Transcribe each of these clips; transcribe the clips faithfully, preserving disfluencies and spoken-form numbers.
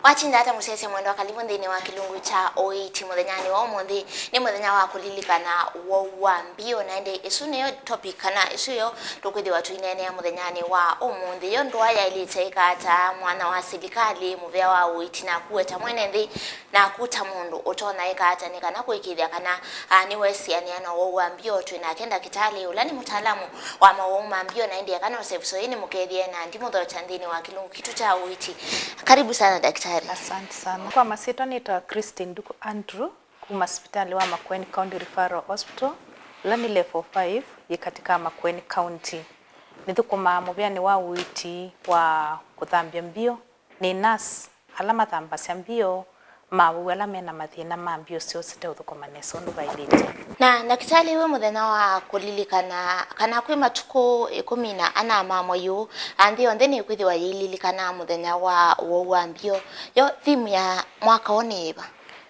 Watinda ata mũsyaĩĩsya mwendwa, karibu nthĩnĩ wa kĩlungu kya ũiiti mũthenyanĩ wa ũmũnthĩ. Nĩ mũthenya wa kũlilikana ũwau wa mbio, na ĩndĩ ĩsu nĩyo topic, kana ĩsu yo tũkwĩthĩwa tũineenea mũthenyanĩ wa ũmũnthĩ. Yo ndũa yaĩlĩte ĩka ata mwana wa silikalĩ, mũvea wa ũiiti, naku we ta mwene nthĩ, naku ta mũndũ ũtonya ĩka ata nĩ kana kũĩkĩĩthya kana, ah, nĩweesĩanĩa na ũwau wa mbio? Twĩ nake ndakĩtalĩ ũla nĩ mũtaalamu wa mawau ma mbio, na ĩndĩ eka nose ĩvuso yĩĩ nĩmũkethye na ndimũthokya nthĩnĩ wa kĩlungu kitũ kya ũiiti. Karibu sana, daktari. Asante sana. Kwa masyĩtwa nĩtawa Christine Nduku Andrew, kuma sivitalĩ wa Makueni County Referral Hospital, ũla nĩ level five, yĩ katĩ ka Makueni County. Nĩthũkũmaa mũvĩanĩ wa ũiiti wa kũthambya mbio. Nĩ nurse ala mathambasya mbio ma awau ala mena mathĩna ma mbio syoo siteũthũkũma nesa ũndũ vaĩlĩte. Na ndakĩtalĩ, wĩ mũthenya wa kũlilikana kana kwĩ matukũ ĩkũmi na ana ma mwei ũũ, a, nthĩ yonthe nĩkwĩthĩwa yĩililikana mũthenya wa ũwau wa mbio. Yo theme ya mwaka ũũ nĩ yĩva?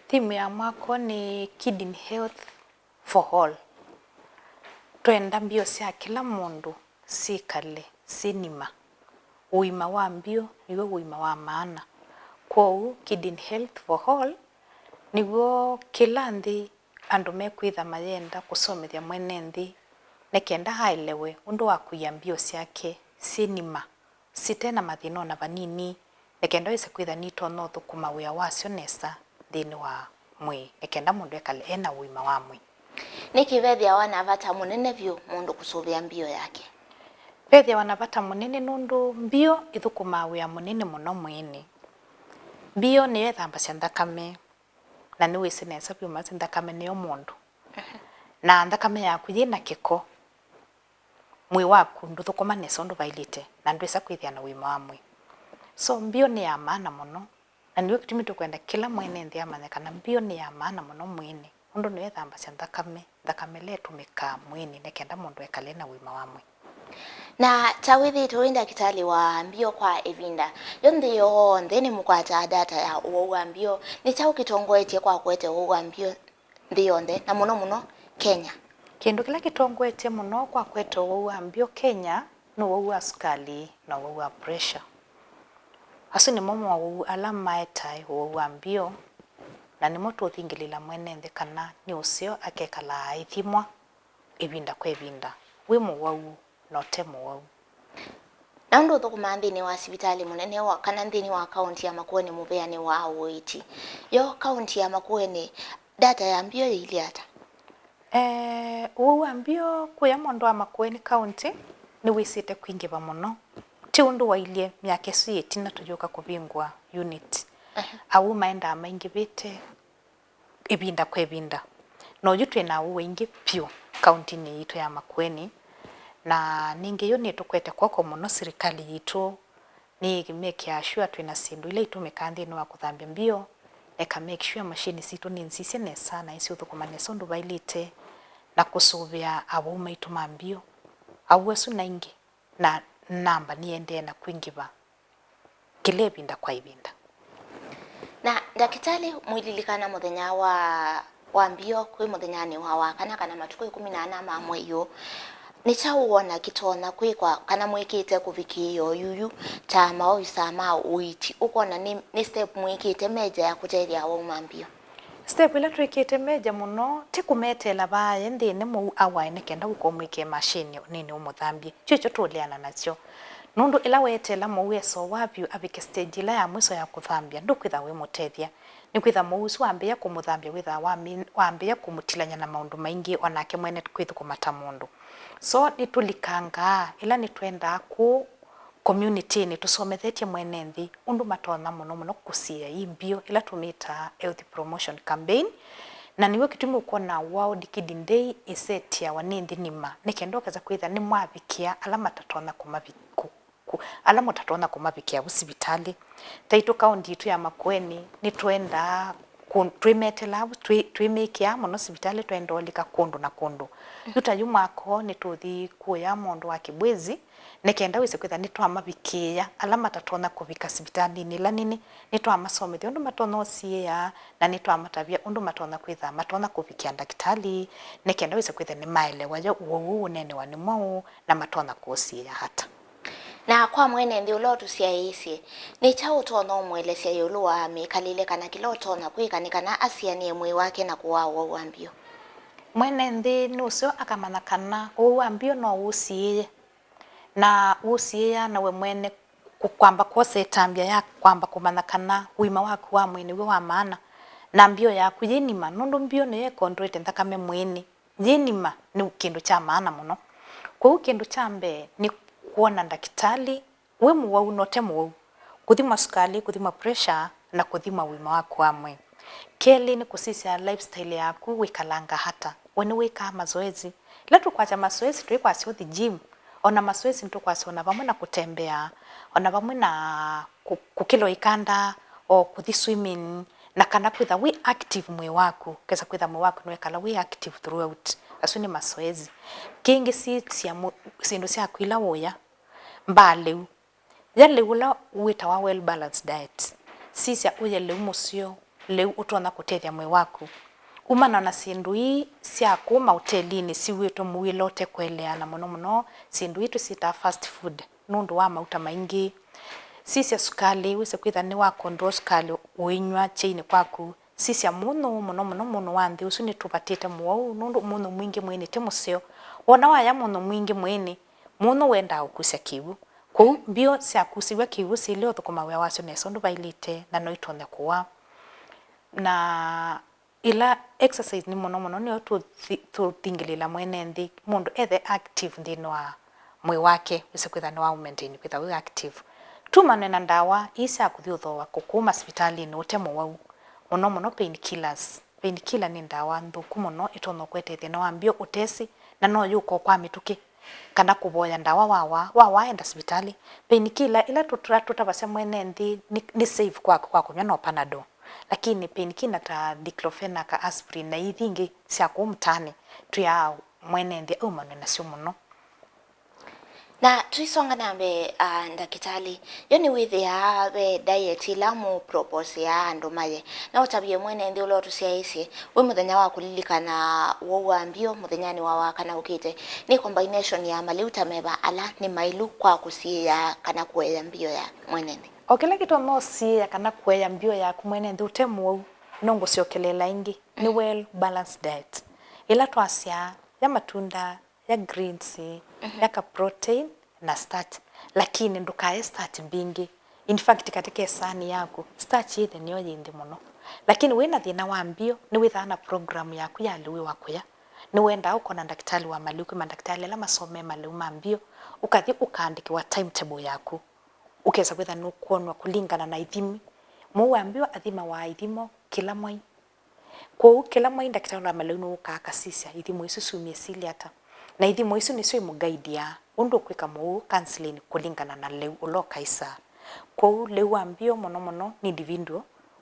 Theme ya mwaka ũũ nĩ Kidney Health for all. Twenda mbio sya kĩla mũndũ syĩkale syĩ nima. Ũima wa mbio nĩw'o ũima wa maana. Kwoou, Kidney Health for All nĩw'o kĩla nthĩ andũ mekwĩtha mayenda kũsomethya mwene nthĩ, nĩ kenda aelewe ũndũ wa kũia mbio syake syĩ nima, site na mathĩna o na vanini, nĩ kenda wĩse kwĩtha nitonya ũthũkũma wĩa wasyo nesa nthĩnĩ wa mwĩĩ, nĩ kenda mũndũ ekale e na ũima wa mwĩĩ. Nĩkĩ vethĩawa na vata mũnene vyũ mũndũ kũsũvĩa mbio yake? Vethĩawa na vata mũnene nũndũ mbio ithũkũmaa wĩa mũnene mũno mwĩĩnĩ. Mbio nĩyo ĩthambasya nthakame, na nĩwĩsĩ nesa vyũ masi nthakame nĩyo mũndũ. Na nthakame yaku yĩ na kĩko, mwĩĩ waku ndũthũkũma nesa ũndũ vaĩlĩte, na ndwĩsa kwĩthĩa na ũima wa mwĩĩ. So, mbio nĩ ya maana mũno, na nĩw'o kĩtumi tũkwenda kĩla mwene nthĩ amanye kana mbio nĩ ya maana mũno mwĩĩnĩ, ũndũ nĩyo ĩthambasya nthakame, nthakame ĩla ĩtũmĩkaa mwĩĩnĩ nĩ kenda mũndũ ekale na ũima wa mwĩĩ. Na ta wĩthĩĩtwe wĩ ndakĩtalĩ wa mbio kwa ĩvinda, yo nthĩ yonthe nĩmũkwataa data ya ũwau wa mbio. Nĩ kyaũ kĩtongoetye kwa kũete ũwau wa mbio nthĩ yonthe, na mũno mũno Kenya? Kĩndũ kĩla kĩtongoetye mũno kwa kũete ũwau wa mbio Kenya nĩ ũwau wa sukalĩ na ũwau wa pressure. Asu nĩmo mowau ala maetae ũwau wa mbio, na nĩmo tũũthingĩlĩla mwene nthĩ kana nĩ ũseo akekalaa aithimwa ĩvinda kwa ĩvinda, wĩ mũwau na ũte mũwau. Na ũndũ ũthũkũmaa nthĩnĩ wa sivitalĩ mũnene wa, kana nthĩnĩ wa kaũnti ya Makueni mũvĩanĩ wa ũiiti, yo kaũnti ya Makueni, data ya mbio yĩilyĩ ata? Eh, ũwau wa mbio kũya mũndũ wa Makueni County nĩwĩsĩte kwingĩva mũno. Ti ũndũ wailyĩ myaka ĩsu yĩtina tũyũka kũvingũa unit. Aha. Awau maendaa maingĩvĩte ĩvinda kwa ĩvinda. Na oyu twĩ na awau aingĩ vyũ kauntinĩ yitũ ya Makueni. Na ningĩ yu nĩtũkwete kw'oko mũno silikalĩ yitũ, nĩ ĩkĩmekĩaa sure twĩ na syĩndũ ila itũmĩkaa nthĩnĩ wa kũthambya mbio, na ĩka make sure machine sitũ nĩ nsisye nesa na nĩsiũthũkũma nesa ũndũ vaĩlĩte, na kũsũvĩa awau maitũ ma mbio. Awau asu naingĩ, na namba nĩyĩendee na kwingĩva kĩla ĩvinda kwa ĩvinda. Na ndakĩtalĩ, mũililikana mũthenya wa, wa mbio kwĩ mũthenyanĩ wa wakana kana matukũ ĩkũmi na ana ma mwei ũũ, nĩ kyaũ wona kĩtonya kwĩkwa kana mwĩkĩte kũvikĩĩa oyuyu ta maovisaa ma ũiiti? Ũkwona nĩ, nĩ step mwĩkĩte major ya kũtethya awau ma mbio? Step ĩla twĩkĩte major mũno ti kũmeteela vaaye nthĩnĩ mũu awae nĩ kenda ũka ũmwĩkĩe mashĩnĩ nĩnĩ ũmũthambye. Kyu kyo tũũleana nakyo. Nũndũ ĩla weeteela mũu esowa vyũ avike stage ĩla ya mwiso ya kũthambya, ndũkwĩtha wĩmũtethya. Nĩkwĩtha mũu ũsu wambĩĩa kũmũthambya wĩthaa wami-, wambĩĩa kũmũtilany'a na maũndũ maingĩ o nake mwene kwĩthũkũma ta mũndũ. So, nĩtũlikangaa ĩla nĩtwendaa kũũ community-nĩ tũsomethetye mwene nthĩ ũndũ matonya mũno mũno kũsiĩĩa ii mbio ĩla tũmĩtaa health promotion campaign, na nĩw'o kĩtumi ũkwona World Kidney Day ĩsetiawa nĩ nthĩ nima nĩ kenda ũkesa kwĩthĩa nĩmwavikĩa ala matatonya kũmavi-, kũ-, kũ-, ala mũtatonya kũmavikĩa vu sivitalĩ. Taitũ kaũnti yitũ ya Makueni nĩtwendaa kũ-, twĩmetelaa vu, twĩ-, twĩmĩkĩaa mũno sivitalĩ, twaenda ũlika kũndũ na kũndũ. Yu ta yu mwaka ũũ nĩtũthi kũya mũndũ wa Kibwezi, nĩ kenda wĩse kwĩtha nĩtwamavikĩĩa ala matatonya kũvika sivitalĩnĩ ĩla nini, nĩtwamasomethya ũndũ matonya ũsiĩĩa, na nĩtwamatavya ũndũ matonya kwĩtha matonya kũvikĩa ndakĩtalĩ, nĩ kenda wĩse kwĩtha nĩmaelewa yo ũwau ũũ ũneenewa nĩ mwaũ, na matonya kũũsiĩĩa ata. Na kwa mwene nthĩ ũla ũtũsyaĩĩsye, nĩ kyaũ ũtonya ũmũelesya ĩũlũ wa mĩkalĩle kana kĩla ũtonya kwĩka nĩ kana asianĩe mwĩĩ wake na kũaa ũwau wa mbio? Mwene nthĩ nĩ ũseo akamanya kana ũwau wa mbio no ũũsiĩĩe, na ũũsiĩĩa na we mwene kũ-, kwamba kwosa ĩtambya ya kwamba kũmanya kana ũima waku wa mwĩĩ nĩw'o wa maana, na mbio yaku yĩ nima, nũndũ mbio nĩyo ĩkondoete nthakame mwĩĩnĩ. Yĩ nima nĩ kĩndũ kya maana mũno. Kwoou kĩndũ kya mbee nĩ kwona ndakĩtalĩ wĩ mũwau na ũte mũwau, kũthimwa sukalĩ, kũthimwa pressure, na kũthimwa ũima waku wa mwĩĩ. Kelĩ nĩ kũsisya lifestyle yaku wĩkalanga ata. We nĩwĩkaa mazoezi? Ĩla tũkwasya mazoezi, tũikwasya ũthi gym. O na mazoezi nĩtũkwasya o na vamwe na kũtembea, o na vamwe na kũ-, kũkĩlwa ĩkanda, o kũthi swimming, na kana kwĩtha wĩ active mwĩĩ waku, ũkesa kwĩtha mwĩĩ waku nĩwekala wĩ active throughout. Asu nĩ mazoezi. Kĩngĩ sisya mũ-, syĩndũ syaku ila ũya, mbaa lĩu. Ya lĩu ũla wĩtawa well balanced diet. Sisya ũye lĩu mũseo, lĩu ũtonya kũtethya mwĩĩ waku. Umana na syĩndũ ii sya kũu maũtelinĩ siw'ĩtwe mũuĩle ũte kũeleana, mũno mũno syĩndũ ii tũsyĩtaa fast food nũndũ wa mauta maingĩ. Sisya sukalĩ, wĩse kwĩtha nĩwa control sukalĩ ũinywa kyeinĩ kwaku. Sisya mũnyũ, mũno mũno mũnyũ wa nthĩ, ũsu nĩtũvatĩte mũwau, nũndũ mũnyũ mwingĩ mwĩĩnĩ ti mũseo. Wona waya mũnyũ mwingĩ mwĩĩnĩ, mũnyũ wendaa ũkusya kĩw'ũ. Kwoou mbio syakusĩw'a kĩw'ũ syĩle ũthũkũma wĩa wasyo nesa ũndũ vaĩlĩte, na no itonye kũwa. Na ĩla exercise nĩ mũno mũno nĩyo tũthi-, tũthingĩlĩĩla mwene nthĩ, mũndũ ethe active nthĩnĩ wa mwĩĩ wake, wĩse kwĩtha nĩwa maintain kwĩtha wĩ active. Tumanwe na ndawa ii sya kũthi ũthooa kũkũũ masivitalĩnĩ ũte mũwau, mũno mũno painkillers. Painkiller nĩ ndawa nthũku mũno, ĩtonya ũkwete thĩna wa mbio ũtesĩ, na no yũka o kwa mĩtũkĩ, kana kũvoya ndawa wawa, wawa enda sivitalĩ. Painkiller ila tũta-, tũtavasya mwene nthĩ nĩ, nĩ safe kwa, kwa kũnyw'a no Panadol. Lakini painkiller ta diclofenac, aspirin, na ithi ingĩ sya kũu mtaani, twĩaa mwene nthĩ aumanwe nasyo mũno. Na tũisonga na mbee, ah, ndakĩtalĩ, yo nĩwĩthĩaa ve diet ila mũproposeaa andũ maye? Na ũtavye mwene nthĩ ũla ũtũsyaĩĩsye, wĩ mũthenya wa kũlilikana ũwau wa mbio mũthenyanĩ wa wakana ũkĩte, nĩ combination ya malĩu ta meva ala nĩ maĩlu kwa kũsiĩĩa kana kũea mbio ya mwene nthĩ? O kĩla kĩtonya ũsiĩĩa kana kũea mbio yaku mwene nthĩ ũte mũwau, nũngũsyokeleela ĩngĩ, nĩ well balanced diet. Ĩla twasyaa ya matunda, ya greens, ya ka protein na starch, lakini ndũkae starch mbingĩ. In fact, katĩ ka ĩsaani yaku, starch yĩthe nĩyo yĩ nthĩ mũno. Lakini wĩ na thĩna wa mbio, nĩwĩthaa na program yaku ya lĩu wa kũya. Nĩwendaa ũkona ndakĩtalĩ wa malĩu, kwĩ mandakĩtalĩ ala masomee malĩu ma mbio, ũkathi ũkaandĩkĩwa timetable yaku. Ũkesa kwĩtha nũkwonwa kũlingana na ithimi. Mũu wa mbio athimawa ithimo kĩla mwai. Kwoou kĩla mwai ndakĩtalĩ wa malĩu nũũkaa akasisya ithimo isu syumie silĩ ata. Na ithimo isu nĩsyo imũgaidiaa ũndũ ũkwĩka mũu counseling kũlingana na lĩu ũla ũkaisaa. Kwoou lĩu wa mbio mũno mũno nĩ individual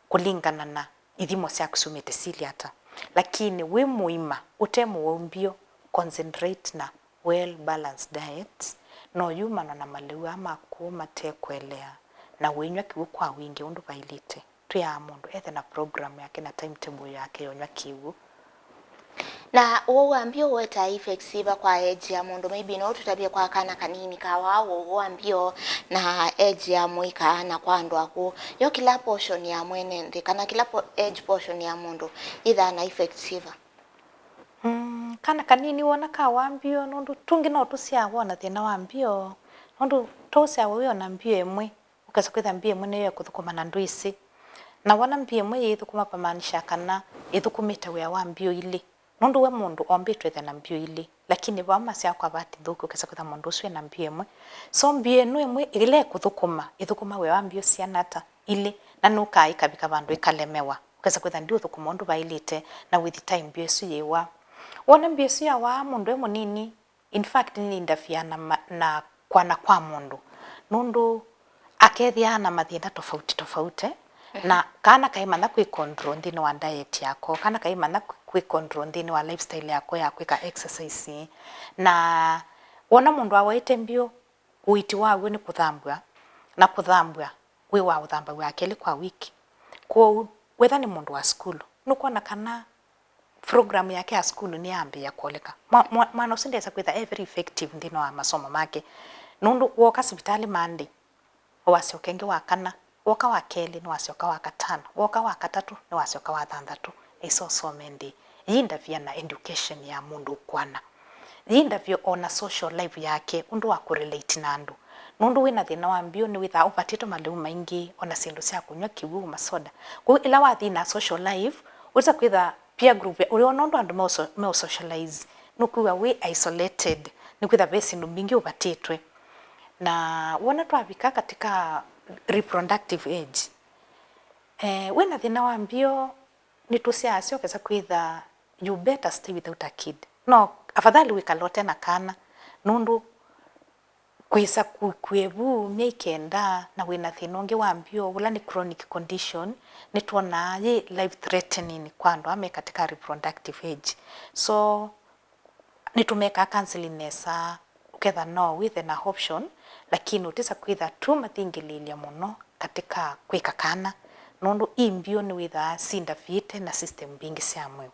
kũlingana na ithimo syaku syumĩte silĩ ata. Lakini wĩ mũima ũte mũwau mbio, concentrate na well balanced diet, no yumanwa na malĩu aa maku mate kũelea na ũinyw'a kĩw'ũ kwa wingĩ ũndũ vaĩlĩte. Twĩaa mũndũ ethe na program yake na timetable yake ya ũnyw'a kĩw'ũ. Na ũwau wa mbio ũetaa effects syĩva kwa age ya mũndũ? Maybe no ũtũtavye kwa kana kanini kawaa ũwau wa mbio na age ya mũika na kwa andũ akũũ. Yo kĩla portion ya mwene nthĩ kana kĩla po-, age portion ya mũndũ yĩthaa na effects syĩva? Mm, kana kanini wona kawaa mbio, nũndũ tũngĩ no tũsyaa wona thĩna wa mbio, nũndũ tũsyaa wĩ ona mbio ĩmwe, ũkesa kwĩtha mbio ĩmwe nĩyo ĩkũthũkũma na ndwĩsĩ. Na wona mbio ĩmwe yĩthũkũma vamaanisha kana ĩthũkũmĩte wĩa wa mbio ilĩ, nũndũ we mũndũ ombĩtwe ĩthe na mbio ilĩ, lakini vau masyaa kwa vati nthũku, ũkesa kwĩtha mũndũ ũsu ena mbio ĩmwe. So mbio ĩno ĩmwe ĩla ĩkũthũkũma, ĩthũkũma wĩa wa mbio siana ata? Ilĩ, na nũkaa ĩkavika vandũ ĩkalemewa. Ũkesa kwĩtha ndiũthũkũma ũndũ vaĩlĩte, na with time mbio ĩsu yĩwa. Wona mbio ĩsu yawaa mũndũ e mũnini, in fact, nĩ interfere na ma-, na kwana kwa mũndũ. Nũndũ akethĩaa na mathĩna tofauti tofauti, na kana kaimanya kwĩ control nthĩnĩ wa diet yako, kana kaimanya kwĩ, kwĩ control nthĩnĩ wa lifestyle yako ya kwĩka exercise. Na wona mũndũ awaĩte mbio, ũiiti waw'o nĩ kũthambw'a, na kũthambw'a wĩ wa ũthambaw'a kelĩ kwa wiki. Kwoou, wetha nĩ mũndũ wa sukulu, nũkwona kana program yake ya sukulu nĩyambĩĩa kũoleka. Mwa-, mwa-, mwana ũsu ndesa kwĩtha e very effective nthĩnĩ wa masomo make. Nũndũ wooka sivitalĩ Monday, wasyoka ĩngĩ wa kana, woka wa kelĩ nĩwasyoka wa katano, woka wa katatũ nĩwasyoka wa thanthatũ, ĩsosome nthĩ. Yĩ ndavya na education ya mũndũ ũkwana. Yĩ ndavya o na social life yake, ũndũ wa kũrelate na andũ. Nũndũ wĩ na thĩna wa mbio, nĩwĩthaa ũvatĩtwe malĩu maingĩ, o na syĩndũ sya kũnyw'a, kĩw'ũ, masoda. Kwoou ĩla wathi na social life, ũtisa kwĩtha peer group, ũyona ũndũ andũ meũso-, meũsocialize, nũkwĩw'a wĩ isolated, nĩkwĩtha ve syĩndũ mbingĩ ũvatĩtwe. Na wona twavika katika reproductive age, eh, wĩna thĩna wa mbio, nĩtũsyaasya ũkesa kwĩtha you better stay without a kid. No afadhali wĩkala ũte na kana, nũndũ kwĩsa kũkw'e vu myei kenda na wĩna thĩna ũngĩ wa mbio, ũla nĩ chronic condition, nĩtwonaa yĩ life threatening kwa andũ aa me katika reproductive age. So, nĩtũmekaa counseling nesa, ũketha no wĩthe na option, lakini ũtisa kwĩtha tu mathingĩlĩĩlya mũno katika kwĩka kana, nũndũ i mbio nĩwĩthaa sindaviĩte na system mbingĩ sya mwĩĩ.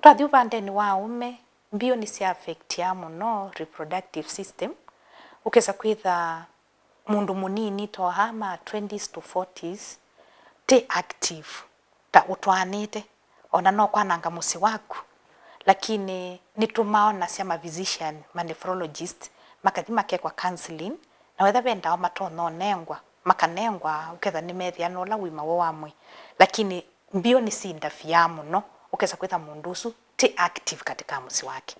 Twathi ũvandenĩ wa aũme, mbio nĩsya affectia mũno reproductive system, ũkesa kwĩtha mũndũ mũnini ta oha ma twenties to forties ti active ta ũtwaanĩte, ona no kwananga mũsyĩ waku, lakini nĩtũmaonasya ma physician, ma nephrologist, makathi makekwa counseling, na wetha ve ndawa matonya ũnengwa, makanengwa, ũketha nĩmethĩa na ũla ũima woo wa mwĩĩ, lakini mbio nĩsindaviaa mũno, ũkesa kwĩtha mũndũ ũsu ti active katika mũsyĩ wake.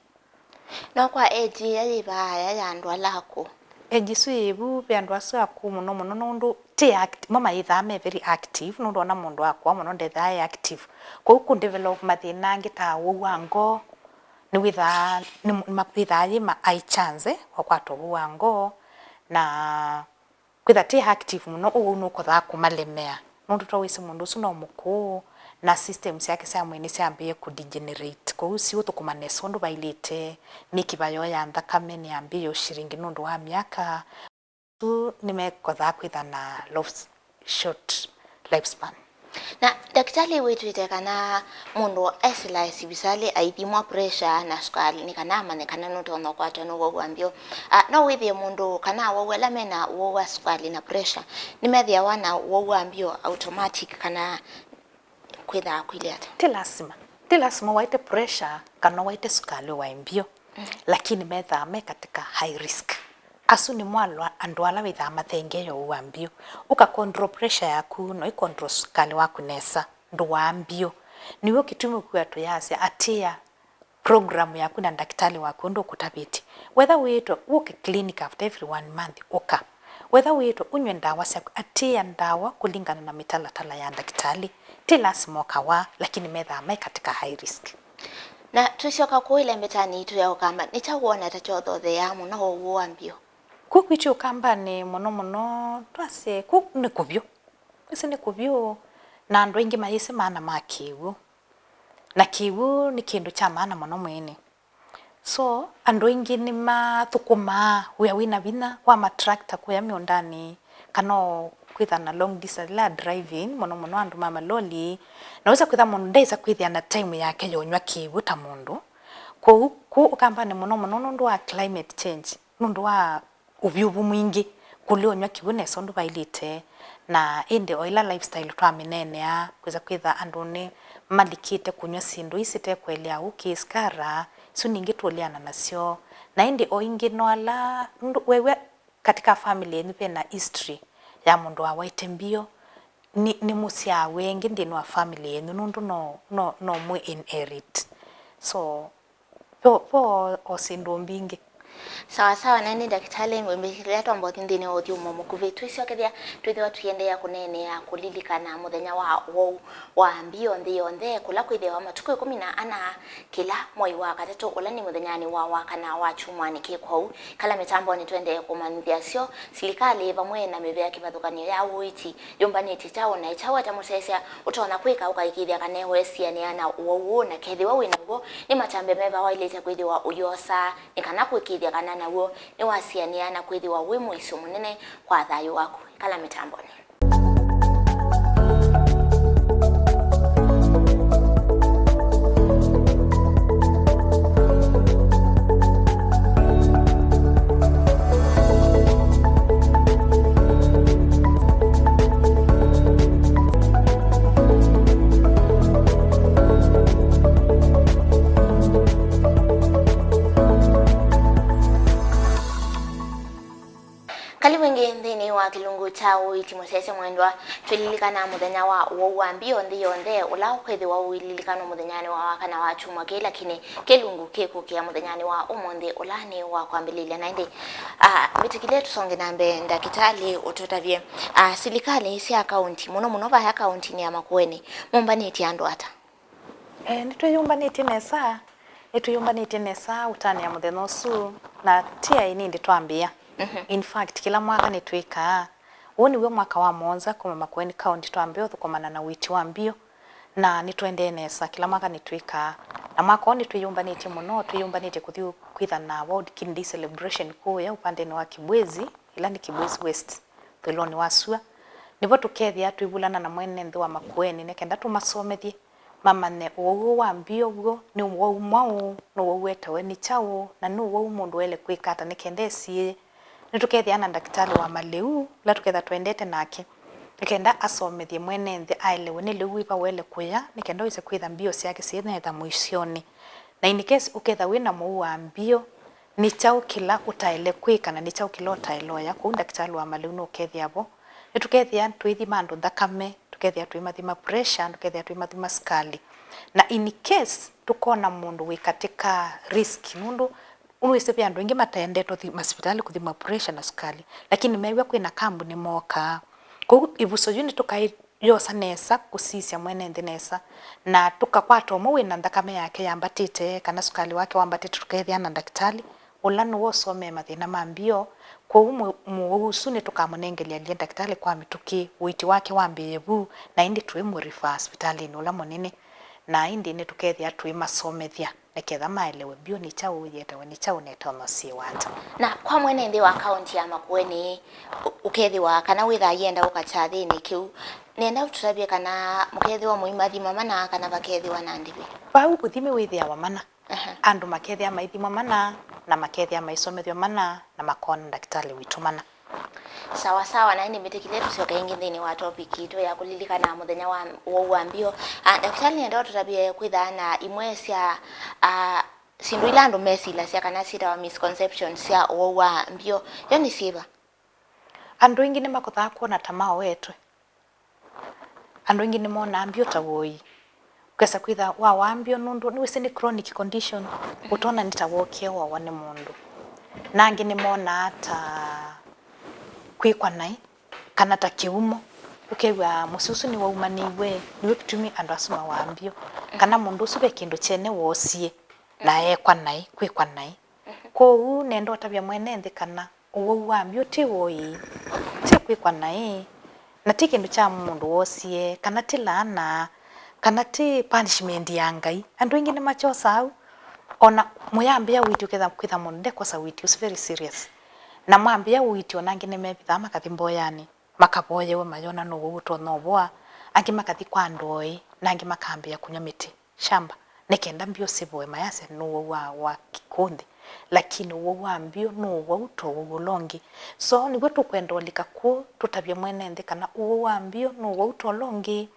No kwa age ĩya yĩ vaaya ya andũ ala akũũ? Age ĩsu yĩ vu ve andũ asu akũũ mũno mũno, nũndũ ti act-, mo mayĩthaa me very active, nũndũ ona mũndũ akũa mũno ndethaa e active. Kwoou kũ develop mathĩna angĩ ta ũwau wa ngoo, nĩwĩthaa, nĩ, nĩmakwĩthaa yĩ ma high chance wa kwatwa ũwau wa ngoo, na kwĩtha ti active mũno, ũu nũkothaa kũmalemea, nũndũ twaĩsĩ mũndũ ũsu no mũkũũ, na systems syake sya mwĩĩ nĩsyambĩĩe kũ degenerate, kwoou siũthũkũma nesa ũndũ vailĩte, mĩkiva yoo ya nthakame nĩyambĩĩe ũshiringi nũndũ wa myaka. Asu nĩmekothaa kwĩtha na low, short lifespan. Na ndakĩtalĩ wĩtwĩte kana mũndũ esĩla sivitalĩ aithimwa pressure na sukali nĩ kana amanye kana nũtonya ũkwatwa nĩ ũwau wa mbio. Ah, no wĩthĩe mũndũ kana awau ala mena ũwau wa sukali na pressure nĩmethĩawa na ũwau wa mbio automatic kana kwĩthaa kwĩlĩ ata? Ti lasima. Ti lasima waĩte pressure kana waĩte sukali wa mbio, lakini methaa me katika high risk. Asu nĩmo ala, andũ ala wĩthaa mathengeeie ũwau wa mbio. Ũka control pressure yaku, no ĩ control sukali waku nesa, ndũwaa mbio. Nĩw'o kĩtumi ũkwĩw'a tũyasya, atĩĩa program yaku na ndakĩtalĩ waku ũndũ ũkũtavĩtye. Wetha wĩĩtwe ũke clinic after every one month, ũka. Wetha wĩĩtwe ũnyw'e ndawa syaku, atĩĩa ndawa kũlingana na mĩtalatala ya ndakĩtalĩ. Ti lasima ũkawaa, lakini methaa me katika high risk. Na tũsyoka kũũ ĩlembetanĩ yitũ ya Ũkamba, nĩ kyaũ wona ta kyothotheaa mũno ũwau wa mbio? Kũu kwitũ Ũkambanĩ mũno mũno twasye kũu nĩ kũvyũ. Ĩsu nĩ kũvyũ, na andũ aingĩ mayĩsĩ maana ma kĩw'ũ. Na kĩw'ũ nĩ kĩndũ kya maana mũno mwĩĩnĩ. So, andũ aingĩ nĩmathũkũmaa wĩa wĩna vinya wa matractor kũya mĩũndanĩ, kana o kwĩtha na long distance ĩla driving, mũno mũno andũ ma maloli. Na wĩsa kwĩtha mũndũ ndaĩsa kwĩthĩa na time yake ya ũnyw'a kĩw'ũ ta mũndũ. Kwoou, kũu Ũkambanĩ mũno mũno nũndũ wa climate change, nũndũ wa ũvyũvu mwingĩ, kũlea ũnyw'a kĩw'ũ nesa ũndũ vaĩlĩte, na ĩndĩ o ĩla lifestyle twamĩneenea, kwĩsa kwĩtha andũ nĩmalikĩte kũnyw'a syĩndũ ii site kũelea ũkĩ, sigara, isu ningĩ tũleana nasyo. Na ĩndĩ o ingĩ no ala, nũndũ weew'a katika family yenyu vena history ya mũndũ wawaĩte mbio, nĩ, nĩmũsyaa wengĩ nthĩnĩ wa family yenyu, nũndũ no, no, no mwĩ inherit. So, vo, vo o syĩndũ mbingĩ. Sawa sawa, na nĩ ndakĩtalĩ ngwĩmbĩkĩlĩa twamba ũthi nthĩnĩ wa ũthyũmũo mũkuvĩ. Twĩsyokethya twĩthĩwa tũiendeea kũneenea kũlilikana mũthenya wa ũwau wa mbio nthĩ yonthe, kũla kwĩthĩawa matukũ ĩkũmi na ana kĩla mwei wa katatũ, ũla nĩ mũthenyanĩ wa wakana wa kyumwanĩ kĩ. Kwoou, kala mĩtambonĩ tũendee kũmanyĩthya syo, silikalĩ vamwe na mĩvĩa kĩvathũkany'o ya ũiiti yũmbanĩtye kyaũ na kyaũ ata mũsyaĩĩsya ũtonya kwĩka ũkaĩkĩĩthya kana weesianĩa na ũwau ũũ, na kethĩwa wĩ naw'o, nĩ matambya meva waĩlĩte kwĩthĩwa ũyosa nĩ kana kũĩkĩĩthya kana naw'o nĩwasianĩa na kwĩthĩwa wĩ mũisyo mũnene kwa thayũ waku? Ĩkala mĩtambonĩ. Kĩlungu kya ũiiti mũsyaĩĩsya mwendwa, twĩlilikanaa mũthenya wa ũwau wa mbio nthĩ yonthe, ũla ũkwĩthĩwa ũililikanwa mũthenyanĩ wa wakana wa kyumwa kĩĩ, lakini kĩlungu kĩkũkĩa mũthenyanĩ wa ũmũnthĩ, ũla nĩ wa kwambĩlĩlya. Na ĩndĩ, ah, mbĩtĩkĩlye tũsonge na mbee, ndakĩtalĩ, ũtũtavye, ah, silikalĩ sya kaũnti, mũno mũno vaya kaũntinĩ ya Makueni, mũmbanĩtye andũ ata? Eh, nĩtwĩyũmbanĩtye nesa, nĩtwĩyũmbanĩtye nesa ũtanĩa mũthenya ũsu, na ti aĩ nĩndĩ twambĩĩa. Mhm. In fact, kĩla mwaka nĩtwĩkaa. Ũũ nĩw'o mwaka wa mũonza kuma Makueni County twambĩĩa ũthũkũmana na ũiiti wa mbio, na nĩtũendee nesa, kĩla mwaka nĩtwĩkaa. Na mwaka ũũ nĩtwĩyũmbanĩtye mũno, twĩyũmbanĩtye kũthi kwĩtha na World Kidney Day Celebration kũũya ũpandenĩ wa Kibwezi, ĩla nĩ Kibwezi West, ũthũĩlonĩ wa sua. Nĩvo tũkethĩa twĩvulana na mwene nthĩ wa Makueni nĩ kenda tũmasomethye, mamanye ũwau ũũ wa mbio w'o nĩ ũwau mwaũ, nĩ ũwau wetawe nĩ kyaũ, na nĩ ũwau mũndũ waĩle kwĩka ata nĩ kenda esiĩĩe. Nĩtũkethĩa na ndakĩtalĩ wa malĩu, ũla tũketha tũendete nake, nĩ kenda asomethye mwene nthĩ aelewe nĩ lĩu wĩva waĩle kũya, nĩ kenda wĩse kwĩtha mbio syake syĩnetha mũisyonĩ. Na in case ũketha wĩ na mũu wa mbio, nĩ kyaũ kĩla ũtaĩle kwĩka na nĩ kyaũ kĩla ũtaĩle oya? Kwoou ndakĩtalĩ wa malĩu nũkethĩa vo. Nĩtũkethĩa tũithima andũ nthakame, tũkethĩa tũimathima pressure, tũkethĩa tũimathima sukali. Na in case tũkona mũndũ wĩ katĩ ka risk, nũndũ nĩwĩsĩ ve andũ aingĩ mataendete ũthi masivitalĩ kũthimwa pressure na sukali, lakini meew'a kwĩna kambu nĩmokaa. Kwoou ĩvuso yu nĩtũkaĩ yosa nesa kũsisya mwene nthĩ nesa, na tũkakwata ũmwe wĩna nthakame yake yambatĩte kana sukali wake wambatĩte, tũkethĩa na ndakĩtalĩ ũla nĩwe ũsomee mathĩna ma mbio. Kwoou mũ- mũwau ũsu nĩtũkamũnengelya ailye ndakĩtalĩ kwa mĩtũkĩ, ũiiti wake wambĩĩe vu, na ĩndĩ tũimũrifa sivitalĩnĩ ũla mũnene, na ĩndĩ nĩtũkethĩa tũimasomethya nĩ ketha maelewe mbio nĩ kyaũ, yetawe nĩ kyaũ, na ĩtonya ũsiĩwa ata. Na kwa mwene nthĩ wa kaũnti ya Makueni, ũ- ũkethĩwa kana wĩthaa yenda ũka kyathĩnĩ kĩu, nenda ũtũtavye kana mũkethĩwa mũimathima mana kana vakethĩwa na ndĩvi? Vau ũthimi wĩthĩawa mana. Aha. Andũ makethĩa maithimwa mana, na makethĩa maisomethw'a mana, na makona ndakĩtalĩ witũ mana. Sawa sawa, na nĩmbĩtĩkĩlye tũsyoke ĩngĩ nthĩnĩ wa topic itũ ya kũlilikana mũthenya wa ũwau wa mbio. Ah, ndakĩtalĩ, nenda ũtũtavye kwĩthaa na imwe sya, ah, syĩndũ ila andũ mesilasya kana syĩtawa misconceptions sya ũwau wa mbio. Yo nĩ syĩva? Andũ aingĩ nĩmakothaa kwona ta maoetwe. Andũ aingĩ nĩmonaa mbio ta woi. Ũkesa kwĩtha wawaa mbio nũndũ nĩwĩsĩ nĩ chronic condition, ũtona nĩ ta wokie wawa nĩ mũndũ. Na angĩ nĩmonaa ta kwĩkwa naĩ, kana ta kĩumo. Ũkew'a mũsyĩ ũsu nĩwaumanĩiwe, nĩw'o kĩtumi andũ asu mawaa mbio. Kana mũndũ ũsu ve kĩndũ kyene woosie, na ekwa naĩ, kwĩkwa naĩ. Kwoou nenda ũtavya mwene nthĩ kana ũwau wa mbio ti woi, ti kwĩkwa naĩ, na ti kĩndũ kya mũndũ woosie, kana ti laana, kana ti punishment ya Ngai. Andũ aingĩ nĩmakyosaa au. O na mũyambĩĩa ũiiti ũketha kwĩtha mũndũ ndekosa ũiiti ũsu very serious. Na mwambĩĩa ũiiti, o na angĩ nĩmevithaa makathi mboyanĩ, makavoyewe mayona no ũwau ũtonya ũvoa, angĩ makathi kwa andũ oĩ, na angĩ makambĩĩa kũnyw'a mĩtĩ shamba, nĩ kenda mbio sivoe mayasya nĩ ũwau wa, wa kĩkũnthĩ, lakini ũwau wa mbio nĩ ũwau ta ũwau ũla ũngĩ. So nĩw'o tũkwenda ũlika kũũ tũtavye mwene nthĩ kana ũwau wa mbio nĩ ũwau ta ũla ũngĩ.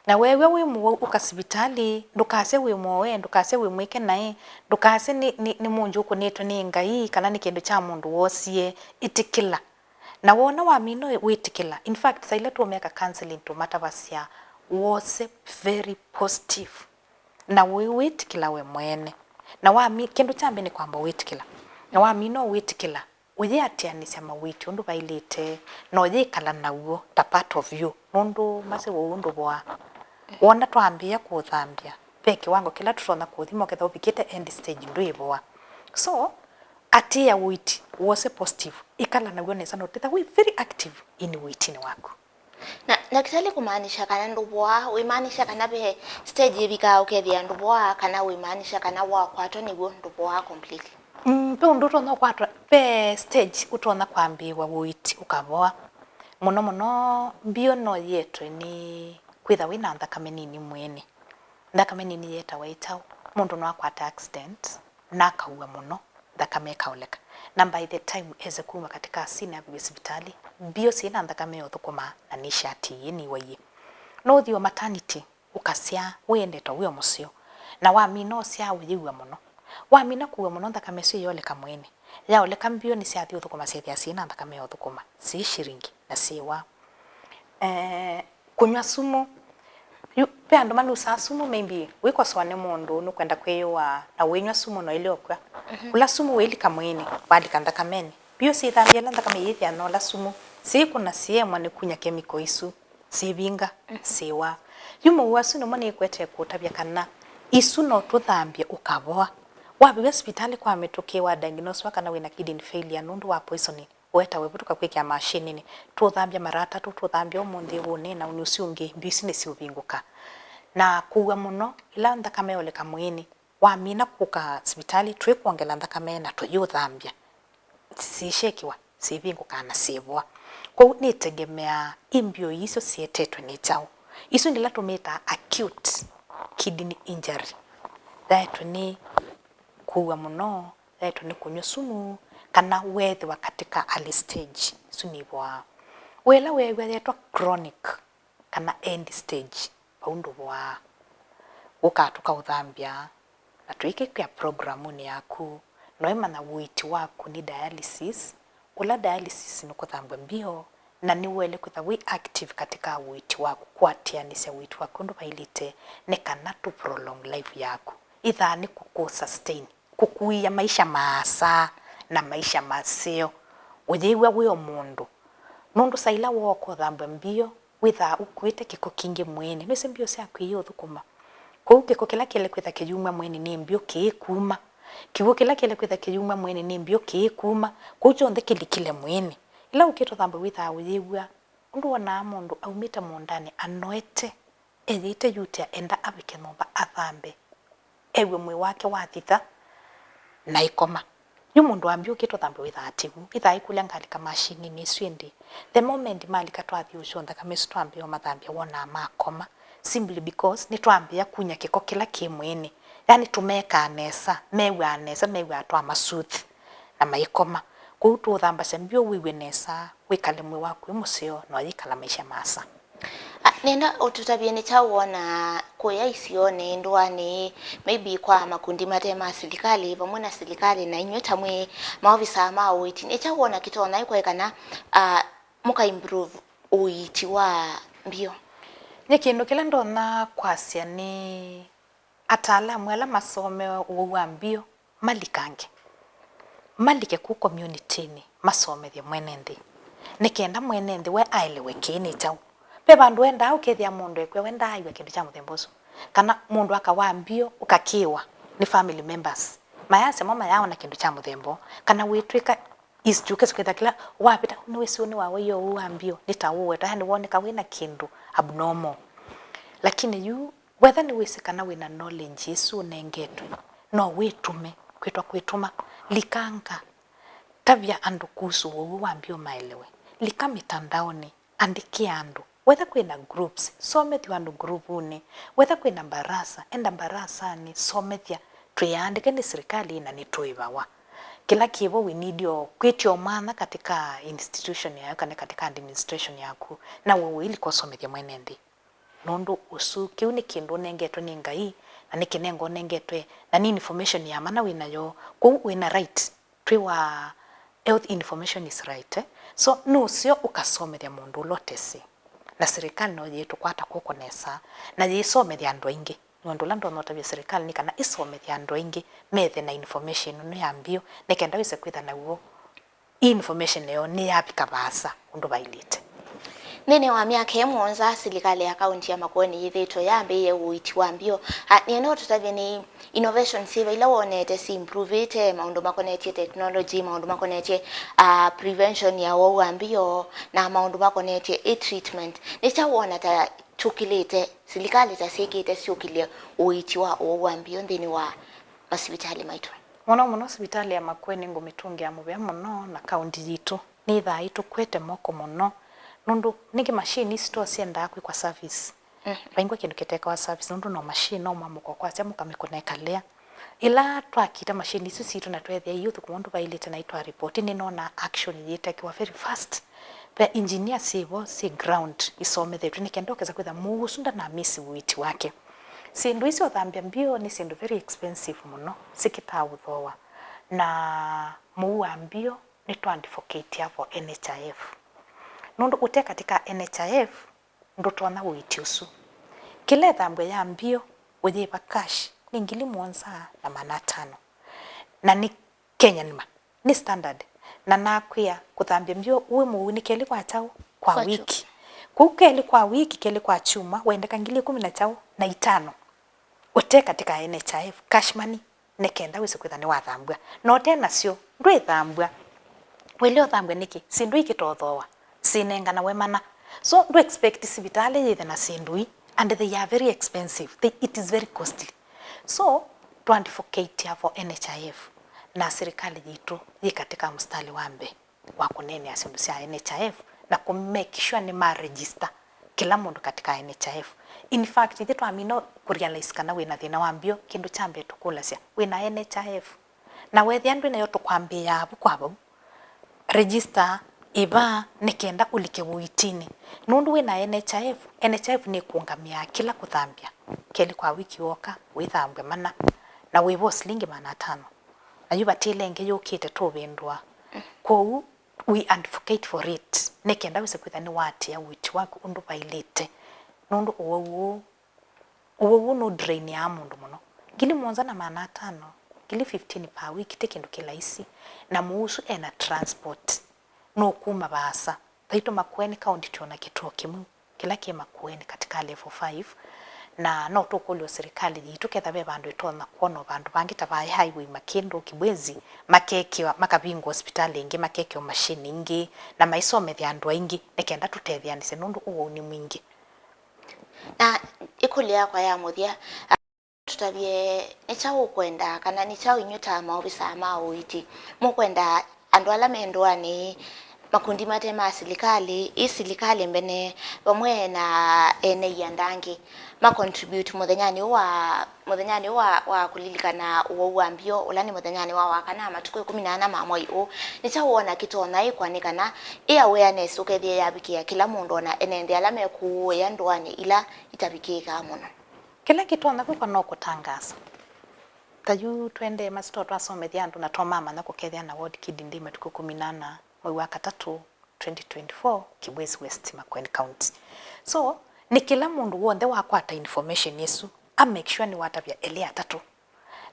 Na weew'a wĩ mũwau, ũka sivitalĩ, ndũkasye wĩ mũoe, ndũkasye wĩ mwĩke naĩ, ndũkasye nĩ, nĩ, nĩ mũndũ ũkũnĩtwe nĩ Ngai, kana nĩ kĩndũ kya mũndũ woosie. Ĩtĩkĩla. Na woona wamina wĩtĩkĩla, in fact, saa ila tũũmeka counseling tũmatavasya wose very positive. Na ũiwĩtĩkĩla we mwene. Na wami-, kĩndũ kya mbee nĩ kwamba wĩtĩkĩla. Na wamina ũwĩtĩkĩla, ũyĩatĩanĩsya mawĩti ũndũ vaĩlĩte, na ũyĩkala naw'o ta part of you, nũndũ masĩ ũwau ndũvoa. Wona twambĩĩa kũũthambya, ve kĩwango kĩla tũtonya kũũthima, ũketha ũvikĩte end stage ndwĩvoa. So, atĩĩa ũiiti wose positive, ĩkala naw'o nesa, na ũketha wĩ very active in ũiitinĩ waku. Na ndakĩtalĩ kũmaanisha kana ndũvoaa, wĩmaanisha kana ve stage ĩvikaa ũkethĩa ndũvoaa, kana wĩmaanisha kana wakwatwa nĩw'o ndũvoaa completely? Mm, ve ũndũ ũtonya ũkwatwa, ve stage ũtonya kwambĩĩwa ũiiti ũkavoa. Mũno mũno mbio no yĩetwe nĩ kwĩtha wĩ na nthakame nini mwĩĩnĩ. Nthakame nini yĩetawa ĩtaũ. Mũndũ no akwate accident, na akaw'a mũno, nthakame ĩkaoleka. Na by the time ese kuma katĩ ka scene avike sivitalĩ, mbio syĩ na nthakame ya ũthũkũma na nĩsyatiie, nĩwaiie. No ũthi o maternity, ũkasyaa wĩendete wĩ o mũseo. Na wamina ũsyaa ũyĩw'a mũno. Wamina kũw'a mũno, nthakame ĩsu ĩyoleka mwĩĩnĩ. Yaoleka, mbio nĩsyathi ũthũkũma syĩthĩa syĩ na nthakame ya ũthũkũma, syĩ shiringi. na syĩwa. Eh, kũnyw'a sumu. Yu, ve andũ manusaa sumu, maybe wĩkosoa nĩ mũndũ, nũkwenda kwĩyũaa, na wĩnyw'a sumu no ĩlĩ ũkw'a. Mhm. Kũla sumu wĩlika mwĩĩnĩ, walika nthakamenĩ. Mbio syĩthambya ĩla nthakame yĩthĩa na ũla sumu, syĩkũna syĩemwa nĩ kunya kemiko isu, syĩvinga, syĩwaa. Yu mowau asu nĩmo nĩkwete kũtavya kana isu no tũthambye ũkavoa. Wavika sivitalĩ kwa mĩtũkĩ, wa diagnosiwa kana wĩna kidney failure nũndũ wa poison, ũetawe vu tũkakwĩkĩa mashininĩ. Tũũthambya mara atatũ, tũũthambya ũmũnthĩ, ũũnĩna, ũnĩ ũsu ũngĩ, mbio isu nĩsiũvingũka. Na kũua mũno, ĩla nthakame yoleka mwĩĩnĩ, wamina kũka sivitalĩ, twĩkwongela nthakame na tũyĩũthambya. Syĩshekiwa, syĩvingũkaa na syĩvoa. Kwoou nĩtegemeaa ĩ mbio isu syetetwe nĩ kyaũ. Isu nĩ ila tũmĩtaa acute kidney injury. Yaetwe nĩ kũua mũno, yaetwe nĩ kũnyw'a sumu, kana weethĩwa katika early stage, isu nĩivoaa. We ĩla weew'a yaetwa chronic kana end stage, vau ndũvoaa. Ũkaa tũkaũthambya, na tũikĩkwĩa programunĩ yaku, noĩmanya ũiiti waku nĩ dialysis, ũla dialysis nĩ kũthambw'a mbio, na nĩwaĩle kwĩtha wĩ active katika ũiiti waku, kũatĩanĩsya ũiiti waku ũndũ vaĩlĩte, nĩ kana tũ prolong life yaku. Ĩthaa nĩ kũkũ sustain, kũkuia maisha maasa na maisha maseo, ũyĩw'a wĩ o mũndũ. Nũndũ saa ila wooka ũthambw'a mbio, wĩthaa ũkuĩte kĩko kingĩ mwĩĩnĩ. Nĩwĩsĩ mbio syaku iyĩũthũkũma. Kwoou kĩko kĩla kĩle kwĩtha kĩyumw'a mwĩĩnĩ nĩ mbio kĩĩkuma. Kĩw'ũ kĩla kĩle kwĩtha kĩyumw'a mwĩĩnĩ nĩ mbio kĩĩkuma. Kwoou kyonthe kĩlikile mwĩĩnĩ. Ĩla ũkĩte ũthambw'a wĩthaa ũyĩw'a ũndũ wonaa mũndũ aumĩte mũũndanĩ anoete, eyĩte yutia enda avike nyũmba athambe, ew'e mwĩĩ wake wathitha na ĩkoma. Yu mũndũ wa mbio ũkĩte ũthambw'a wĩthaa atĩvu, ĩthaa ĩkũlya ngalika mashininĩ ĩsu ĩndĩ. The moment malika twathiũũsya nthakame ĩsu twambĩĩa ũmathambya wonaa makoma, simply because nĩtwambĩĩa kunya kĩko kĩla kĩ mwĩĩnĩ. Yani tũmekaa nesa, mew'aa nesa, mew'aa twamasuthi na maikoma. Kwoou tũũthambasya mbio wĩw'e nesa, wĩkale mwĩĩ waku wĩ mũseo na ũyĩkala maisha maasa. Ah, nenda ũtũtavye nĩ kyaũ wonaa kũya isionĩ, ndũanĩ, maybe kwa makundi mate ma silikalĩ, vamwe na silikalĩ na inyw'ĩ ta mwĩ maovisaa ma ũiiti, nĩ kyaũ wona kĩtonya kũekana, ah, mũka improve ũiiti wa mbio? Nyie kĩndũ kĩla ndonya kwasya nĩ ataalamu ala masomewe ũwau wa mbio malikange, malike kũu community-nĩ masomethye mwene nthĩ, nĩ kenda mwene nthĩ we aelewe kĩĩ nĩ kyaũ. Ve vandũ wendaa ũkethĩa mũndũ ekwĩa we ndaaĩw'a kĩndũ kya mũthemba ũsu, kana mũndũ akawa mbio ũkakĩĩwa nĩ family members, mayasya mo mayaaona kĩndũ kya mũthemba ũũ, kana wĩtw'ĩka history, ũkesa kwĩtha kĩla wavĩta nĩwĩsĩ ũnĩ wa waia ũũ wa mbio nĩ ta ũũ wetwa, yani woneka wĩna kĩndũ abnormal. Lakini yu wetha nĩwĩsĩ kana wĩna knowledge ĩsu ũnengetwe, no wĩtume kwĩtwa kwĩtuma. Likanga, tavya andũ kuhusu ũwau wa mbio maelewe. Lika mĩtandaonĩ, andĩkĩa andũ. Wetha kwĩna groups, somethya andũ groupnĩ. Wetha kwĩna mbarasa, enda mbarasanĩ, somethya. Twĩaandĩke nĩ silikalĩ na nĩtũĩvawa. Kĩla kĩvo we need o kwĩtya o mwanya katika institution yayo kana katika administration yaku, na we ũilika ũsomethya mwene nthĩ. Nũndũ ũsu, kĩu nĩ kĩndũ ũnengetwe nĩ Ngai, na nĩ kĩnengo ũnengetwe, na nĩ information ya mana wĩ nayo, kwoou wĩ na right. Twĩwa health information is right, eh? So, nũseo ũkasomethya mũndũ ũla ũtesĩ. Na silikalĩ no yĩtũkwata kw'oko nesa, na yĩsomethya andũ aingĩ. Nũndũ ũla ndonya ũtavya silikalĩ nĩ kana ĩsomethya andũ aingĩ methe na information ĩno ya mbio, nĩ kenda wĩse kwĩtha naw'o. Ĩ information ĩyo nĩyavika vaasa ũndũ vaĩlĩte? Nthĩnĩ wa myaka ĩ mũonza, silikalĩ ya kaunti ya Makueni yĩthĩĩtwe yambĩĩe ũiiti wa mbio. A, nĩenda ũtũtavye nĩ innovations syĩva ila wonete syĩ improve-ĩte maũndũ makonetye technology, maũndũ makonetye, a, prevention ya ũwau wa mbio, na maũndũ makonetye ĩ treatment? Nĩ kyaũ wona ta kyũkĩlĩte, silikalĩ ta syĩkĩte syũkĩlye ũiiti wa ũwau wa mbio nthĩnĩ wa masivitalĩ maitũ? Mũno mũno sivitalĩ ya Makueni ngũmĩtũngĩa mũvea mũno na kaunti yitũ. Nĩthaa ĩtũkwete moko mũno, nũndũ nĩngĩ machine isu to syendaa kwĩkwa service. Mhm. Vaingwa kĩndũ kĩtekawa service, nũndũ no machine, no mwamũka kwasya mũkamĩkũna ĩkalea. Ĩla twakita machine isu sitũ na tweethĩa iũthũkũma ũndũ vaĩlĩte na itwa report, nĩnonaa action yĩtekiwa very fast. Ve engineer syĩvo syĩ ground isomethetw'e nĩ kenda ũkesa kwĩtha mũu ũsu ndanamisi ũiiti wake. Syĩndũ isu ũthambya mbio nĩ syĩndũ very expensive mũno, sikĩtaa ũthooa. Na mũu wa mbio nĩtwa advocate for N H I F. Nũndũ ũte katĩ ka N H I F, ndũtonya ũiiti ũsu. Kĩla ĩthambw'a ya mbio ũyĩva cash nĩ ngili mũonza na maana atano. Na nĩ Kenya nima. Nĩ standard. Na nakwĩa kũthambya mbio wĩ mũuu nĩ kelĩ kwa kyaũ? Kwa wiki. Kwoou kelĩ kwa wiki, kelĩ kwa kyumwa, wendeka ngili ĩkũmi na kyaũ? Na itano. Ũte katĩ ka N H I F, cash money, nĩ kenda wĩse kwĩtha nĩwathambw'a. Na ũte nasyo, ndwĩthambw'a. Wĩle ũthambw'e nĩkĩ? Syĩndũ ikĩtothooa, syĩnenganawe mana. So, ndũ expect sivitalĩ yĩthe na syĩndũ ii, and they are very expensive. They, it is very costly. So, tũ advocate for N H I F, na sirikali yitũ yĩ katĩ ka mstari wa mbee wa kũneenea syĩndũ sya N H I F na kũ make sure nĩ ma register kĩla mũndũ katĩ ka N H I F. In fact, ithyĩ twamina kũ realize kana wĩna thĩna wa mbio, kĩndũ kya mbee tũkũlasya, "Wĩna N H I F?" Na weethĩa ndwĩ nayo, tũkwambĩĩaa vu kwa vau. Register ĩva nĩ kenda ũlike ũiitinĩ. Nũndũ wĩna N H I F, N H I F nĩkũũngamĩaa kĩla kũthambya. Kelĩ kwa wiki woka, wĩthambw'e mana, na wĩva o silingi maana atano. Na yu vatiĩle ĩngĩ yũkĩte tũũvĩndũa. Kwoou, we advocate for it, nĩ kenda wĩse kwĩtha nĩwaatĩĩa ũiiti waku ũndũ vaĩlĩte, nũndũ ũwau ũũ, ũwau ũũ nũ drainĩaa mũndũ mũno. Ngili mũonza na maana atano, ngili fifteen per week ti kĩndũ kĩlaisi, na mũu ũsu ena transport, nũkuma vaasa. Thaitũ Makueni County twĩ o na kĩtuo kĩmwe kĩla kĩ Makueni katika level five, na no tũkũlye o silikalĩ yitũ ketha ve vandũ ĩtonya kwona o vandũ vangĩ ta vaĩ highway Makĩndũ, Kibwezi, makekĩwa, makavingũa hospitalĩ ĩngĩ, makekĩwa machine ingĩ, na maisomethya andũ aingĩ, nĩ kenda tũtetheanĩsye nũndũ ũwau nĩ mwingĩ. Na ĩkũlyo yakwa ya mũthya, tũtavye, nĩ kyaũ ũkwenda, kana nĩ kyaũ inyw'ĩ ta maovisaa ma ũiiti mũkwenda andũ ala me ndũanĩ, makundi mate ma silikalĩ, ĩ silikalĩ mbene, vamwe na ene ianda angĩ, ma contribute mũthenyanĩ ũũ wa, mũthenyanĩ ũũ wa, wa kũlilikana ũwau wa mbio, ũla nĩ mũthenyanĩ wa Wakana, matukũ ĩkũmi na ana ma mwai ũũ? Nĩ kyaũ wona kĩtonya ĩ kwanĩkana ĩ awareness ũkethĩe yavikĩa kĩla mũndũ, ona ene nthĩ ala mekũũĩa ndũanĩ ila itavikĩĩkaa mũno? Kĩla kĩtonya kwĩkwa no kũtangaasa. Ta yu tũendee masitoo twasomethya andũ na twamamanya kũkethĩa na World Kidney Day matukũ ĩkũmi na ana mwei wa katatũ twenty twenty-four, Kibwezi West, Makueni County. So, nĩ kĩla mũndũ w'onthe wakwata information ĩsu, a make sure nĩwatavya elĩ atatũ.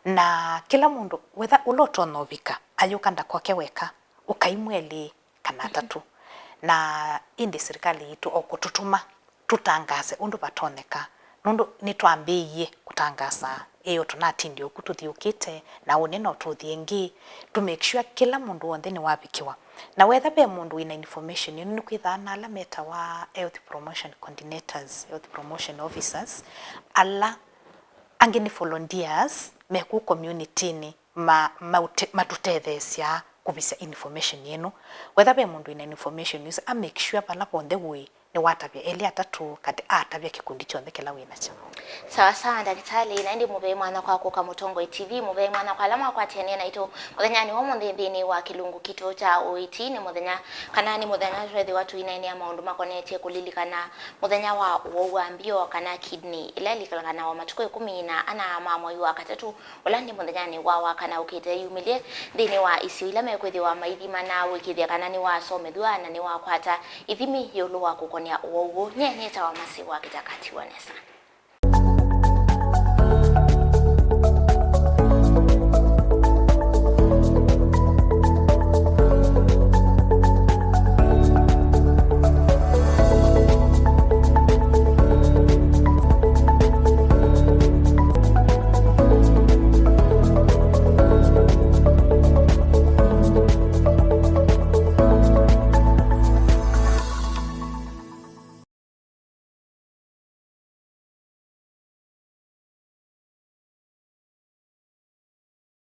Na kĩla mũndũ, whether ũla ũtonya ũvika, ayũka ndakoke weka, ũkai mwelĩ kana atatũ. Na ĩndĩ silikalĩ yitũ o kũtũtũma tũtangaase ũndũ vatonyeka, nũndũ nĩtwambĩĩie kũtangaasa ĩĩ o tũnatindie ũku tũthiũkĩte, na ũnĩ no tũthi ĩngĩ, to make sure kĩla mũndũ w'onthe nĩwavikĩwa. Na wetha ve mũndũ wĩna information ĩno, nĩkwĩthaa na ala metawa health promotion coordinators, health promotion officers, ala angĩ nĩ volunteers me kũu community-inĩ, ma, maũte-, matũtetheesya kũvisya information ĩno. Wetha ve mũndũ wĩna information ĩsu, a make sure vala vonthe ũĩ nĩwatavya elĩ atatũ, katĩ atavya kĩkundi kyonthe kĩla wĩ nakyo. Sawa sawa, ndakĩtalĩ, na ĩndĩ mũvei mwanya kwa kũka Mũtongoi T V, mũvei mwanya kwa ala mwakwatĩanĩe naitũ mũthenyanĩ wa ũmũnthĩ nthĩnĩ wa kĩlungu kitũ kya ũiiti. Nĩ mũthenya, kana nĩ mũthenya twethĩwa tũineenea maũndũ makonetye kũlilikana mũthenya wa ũwau wa mbio, kana kidney, ĩla ĩlilikanawa matukũ ĩkũmi na ana ma mwai wa katatũ, ũla nĩ mũthenyanĩ wa Wakana ũkĩte yumĩlye nthĩnĩ wa isio ila mekwĩthĩwa maithima na ũĩkĩĩthya kana nĩwasomethw'a na nĩwakwata ithimi ĩũlũ wa kũkonea ũwau ũũ. Nyie nĩtawa Masi wa Kĩtakatiwa Nesa.